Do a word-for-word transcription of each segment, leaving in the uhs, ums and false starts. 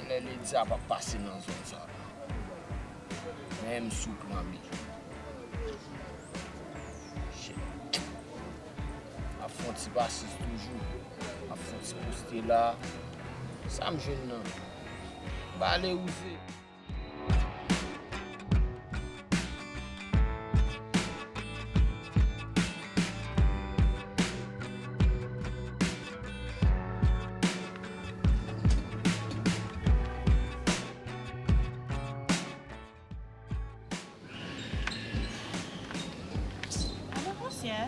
Lè Lady sa p ap pase nan zòn sa. Men m sou plan B. Shit. Ap fè yon ti pasis toujou. Ap fè yon ti poste la. Sa m jwenn nan. Bale wouze. Alo, pousyè.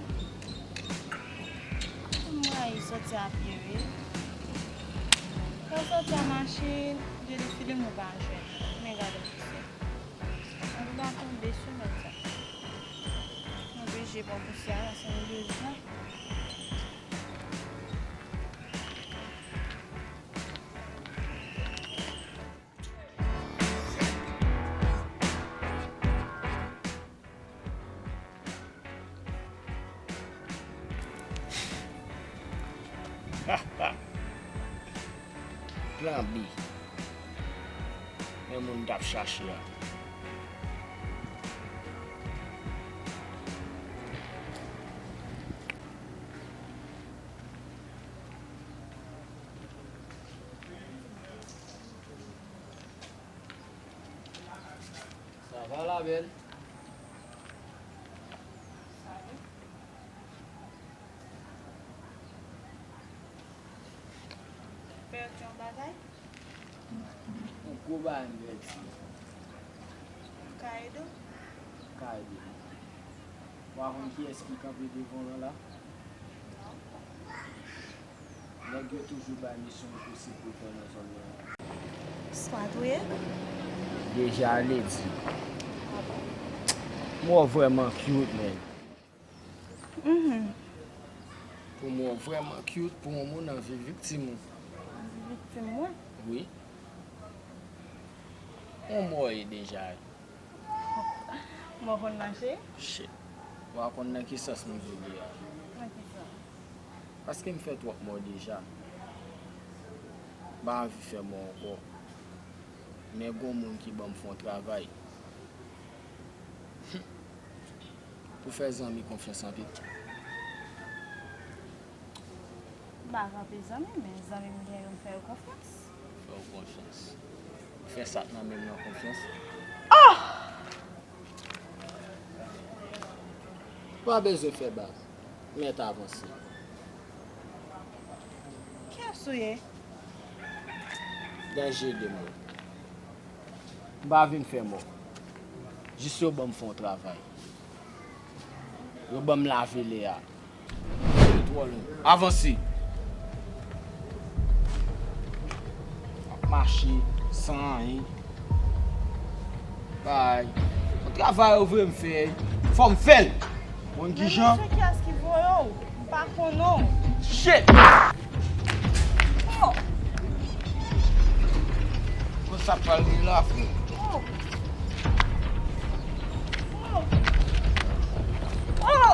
M rayi sòti a pye, wi. Lè w sòti a machin, je de filim ou pa jwenn. Men gade pousyè. Ann ba tonbe sou nèg sa. M oblije pran pousyè a, se yon bezwen. Plan B. Men moun m t ap chache a. Ça va, la belle? Salut. Pèdi yon bagay? Yon gwo bagay m pèdi. M ka ede w? M ka ede w. Ou pa konn kiyès ki kanpe devan w lan la? Non. Nèg yo toujou bay misyon enposib pou l fè nan zòn nan. Sa tou ye? Deja Lady. Ah bon? M wè w vrèman cute, man. Mhm. Pou m wè w vrèman cute, pou yon moun anvi viktim ou. Anvi viktim mwen? Wi. Yon mò ye deja. Mò konn mache? Shit. Ou pa konn nan ki sans m vle a. Nan ki sans? Paske m fè twòp mò deja. M pa anvi fè mò ankò. Men gon moun ki ban m fè yon travay. Pou fè zanmi konfyans anpil. M pa kanpe zanmi, men zanmi m gen yo m fè yo konfyans. Fè yo konfyans. Fè sa k nan men m nan konfyans. Oh! Pa bezwen fè baz. Mèt avanse. Kiyès ou ye? Danje de mò. M pa vin fè mò. Jis yo ban m fè yon travay. Yo ban m lave lè a. Twò long. Avanse. M ap mache san anyen. Bay. Yon travay ou vle m fè. Fò m fè l. Konn kijan? Men mesye, kiyès ki voye w? M pa konn non. Shit! Oh! Konn sa k pral gen la, frè. Oh! Oh! Oh!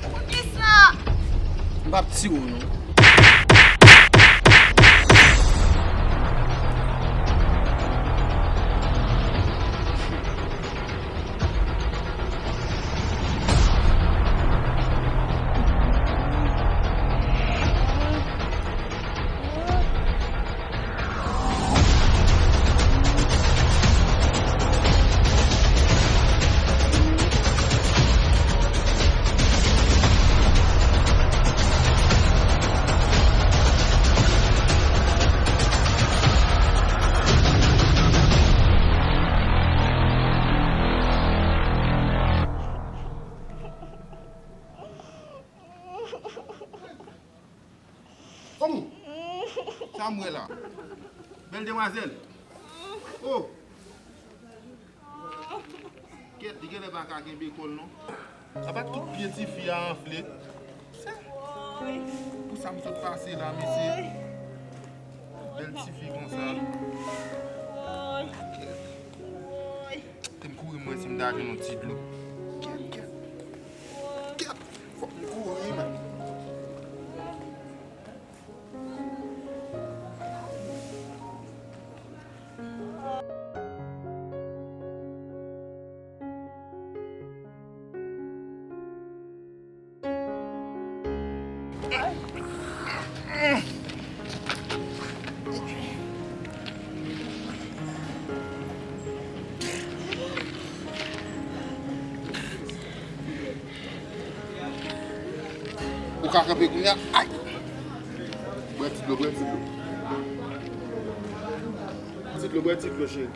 Poukisa? M p ap tiye w non. Kòman? Sa m wè la. Bèl demwazèl. Oh! Kèt, li genlè pa ka kenbe kò l non. Apa tout pye tifi a anfle. Pou sa m sot pase la, mesye. Bèl tifi konsa. Kèt. Te m kouri, m wè si m ta jwenn yon ti dlo. Kèt, kèt. Kèt. Fòk m kouri, men. Ka kanpe kounye a. Ay! Bwè ti dlo, bwè ti dlo. Ti dlo, bwè ti dlo, cheri.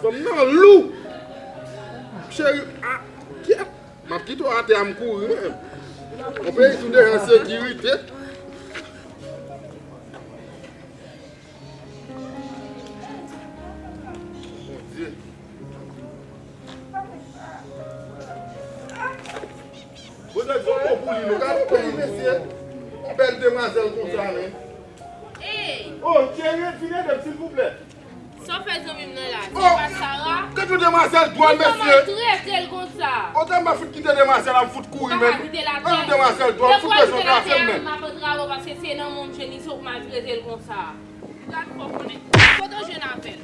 Fanm nan lou. Cheri, a, kyèt. M ap kite w atè a, m kouri menm. Yon peyi sou deja sekirite. Bondye. Bondye di yon mo pou li, non. Gade yon peyi, mesye. Yon bèl demwazèl konsa, men. Ey! Oh, cheri, vin ede m, silvouplè. Sa w fè zanmi m nan la? Se pa Sara? Gade yon demwazèl dwòl, mesye. Ou maltrete l konsa? Otan m pa fout kite demwazèl la, m fout kouri menm. Gade yon demwazèl dwòl, m fout bezwen kafe m menm. M ap antre avè w paske se nan men w m jwenn li, se w k maltrete l konsa. Gad fò konnen. Kote w jwenn avè l?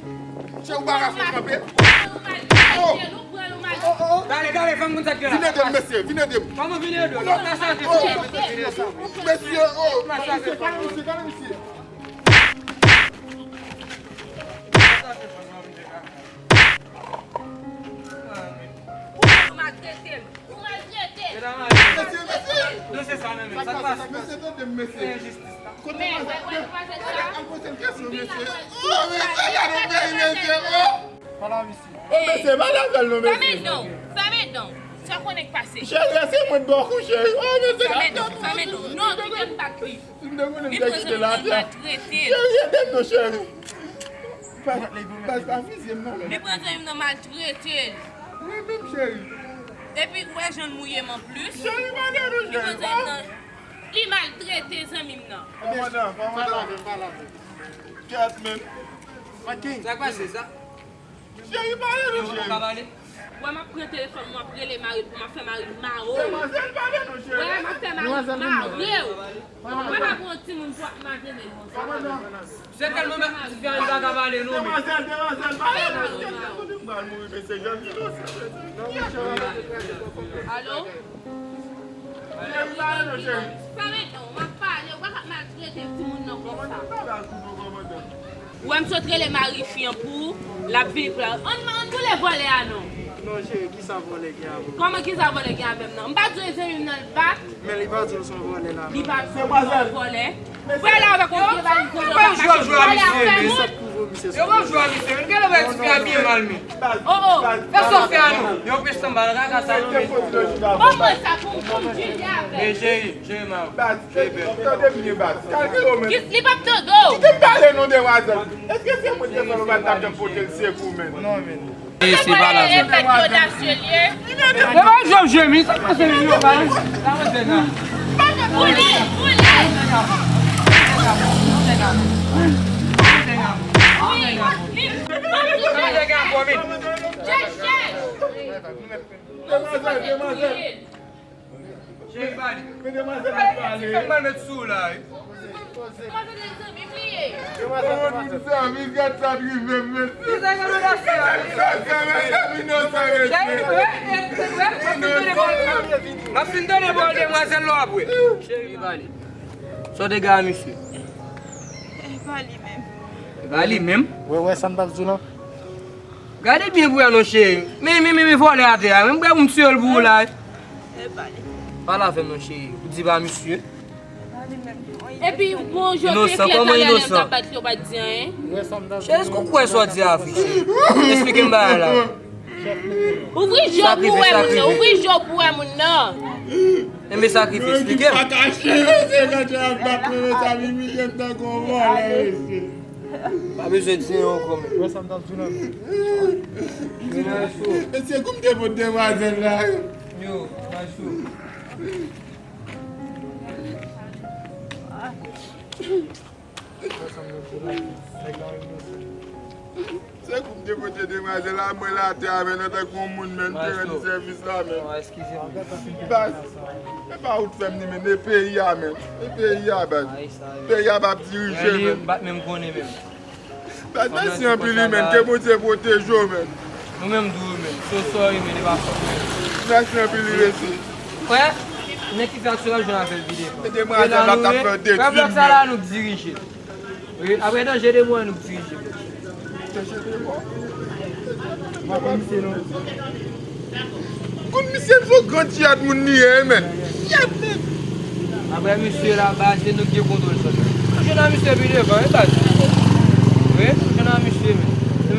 Chè, ou pa ka fè kanpe? Ou pran l, ou maltrete l, ou pran l, ou maltrete l. Gade, gade, fè m konn sa k gen la. Vin ede m, mesye, vin ede m. Kòman vin ede w? Ou pa sa ke fè. Mesye, oh, mesye, gade misye, gade misye. Ou pran l, ou maltrete l. Ou maltrete l. Mesye, mesye. Dosye sa nan men. Sa k pase? Mesye, tande m, mesye. Enjistis la. Kote demwazèl? Al poze l kesyon, mesye. Oh, mesye, gade yon peyi, mesye. Oh. Pale a misye. Oh, mesye, pale avè l non, mesye. Fèmen dan w. Fèmen dan w. Sa w konnen k pase? Cheri, se mwen k ba w kou, cheri. Oh, mesye. Fèmen dan w. Fèmen dan w. Non, kite m bat li. Si m te konnen m te kite l atè. Li pran zanmi m nan maltrete l. Cheri, ede m non, cheri. Baz, baz, pa fizye m non, men. Li pran zanmi m nan maltrete l. Wi, menm cheri. Epi, ou wè jan l mouye m anplis. Cheri, pa de nou, cheri. Li pran zanmi m nan. Li maltrete zanmi m nan. Kòmandan, kòmandan. Kèt, men. Sa k pase, sa? Cheri, pa de nou, cheri. Ou pa pale? Wè, m ap pran telefòn mwen, m ap rele mari m pou m ap fè mari m mare w. Demwazèl, pa de nou, cheri. Wè, m ap fè mari m mare w. Ou pa ka pran yon timoun pou ap maltrete l konsa. Se tèlman mèt ti fi a, li pa ka pale non, men. Demwazèl, demwazèl, pale non. Kèt, kèt, kèt, m pral mouri, mesye, jan m inosan, mesye. Alo? Cheri, pale non, cheri. Fèmen dan w, m ap pale, ou pa ka maltrete timoun nan konsa. Kòmandan, pa bal kou non, kòmandan. Ou wè m sot rele mari fi an pou ou, l ap vini pou la. Ann, ann boule vòlè a non. Non, cheri, kisa vòlè gen avè w? Kòman kisa vòlè gen avè m nan? M pa di w e zanmi m nan l bat? Men li pa di w se yon vòlè la. Li pa di w se yon vòlè. Vòlè avèk yon vye valiz nan men w k ap mache pou ale a fè moun. Yo pa jwe a misye, men. Gade wè ti fi a byen mal, men. Oh, oh. Fè sa w fè a non. Yo pèch sanba nan kaka sa non, men. Ban mwen sa pou m, pou m jije avè l. Men cheri, cheri ma. Baz, tande m byen, baz. Kalme w, men. Li p ap tande w. Kite m pale non, demwazèl. Èske se mwen ki te fè l ou pa t ap janm pote l sekou, men? Non, men. E se pa la zòn. Yo pa jwe jwe, men sa pase, men yo pa la manje nan. Boule, boule. Wi, wi. Chèche. Demwazèl, demwazèl. Cheri, pale. Men demwazèl ap pale. Ti fè m mal met sou w la, wi. Demwazèl nan zanmi m li ye. Demwazèl, demwazèl. Zanmi, gad sa t rive m, mesye. Ki sa k ap pase a? Inosan, mesye, inosan, mesye. Cheri, wè, wè, wè, m ap fin tande bòl. M ap fin tande bòl demwazèl la w ap wè. Cheri, pale. Sa w te gen a misye? E pa li menm. E pa li menm? Wè, wè, sa m t ap di w lan. Gade byen pou wè non, cheri. Men, men, men, men vòlè atè a. Men m prè pou m tiye l pou ou la. E pa li. Pale avè m non, cheri. Ou di pa misye. E pa li menm non. Epi, bon, jodi inosan, kòman talè a, inosan? Lè m t ap bat li, ou pa t di anyen. Cheri, èske ou kwè sa w di a vre, cheri? Esplike m bagay la. Ouvri je w pou wè moun nan, ouvri je w pou wè moun nan. Enben sakrifye, esplike m. Pa kache, mesye, gade ap bat mwen, mesye, ap imilye m tankou yon vòlè, mesye. Pa bezwen di anyen ankò, men. Wè sa m t ap di w la. Mesye, kou m te pot demwazèl la. Yo, Machou. Se kou m te pote demwazèl la, mwen la atè avè l antanke yon moun, men, m te rann li sèvis la, men. Baz, e pa ou t fè m li, men, e peyi a, men. E peyi a, baz. Peyi a p ap dirije, men. Baz, mèsi anpil, men. Ke Bondye pwoteje w, men. Nou menm tou, men. So sorry, men, e pa fòt mwen. Mèsi anpil, mesi. Frè, nèg ki fè aksyon an jwenn avè l vide. E demwazèl la t ap fè detwi m, men. Frè, blòk sa la, nou k dirije. Wi, apre danje de mwen, nou k dirije. Chèche de bò. M pa konn misye non. Konn misye, se yon gran tiyat moun li ye, men. Tiyat, men. Apre misye la, baz, se nou ki gen kontwòl zòn nan. Mwen jwenn a misye pi devan, wi, baz. Wi, mwen jwenn a misye, men.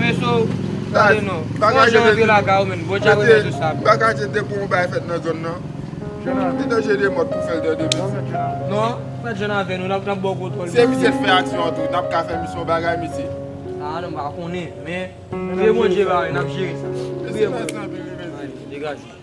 Men so, tande non. Fò jan antre lakay ou, men. Bondye ap remèt ou sa, men. Bagay se depi yon bagay fèt nan zòn nan. Li danje de mòt pou fè l tande, mesye. Non, fè jwenn avè nou, n ap, n ap ba w kontwòl. Se misye k fè aksyon an tou, n ap ka fè misye yon bagay, mesye. A, non, m pa konnen, men priye Bondye ba, n ap jere sa. Priye Bondye. Degaje.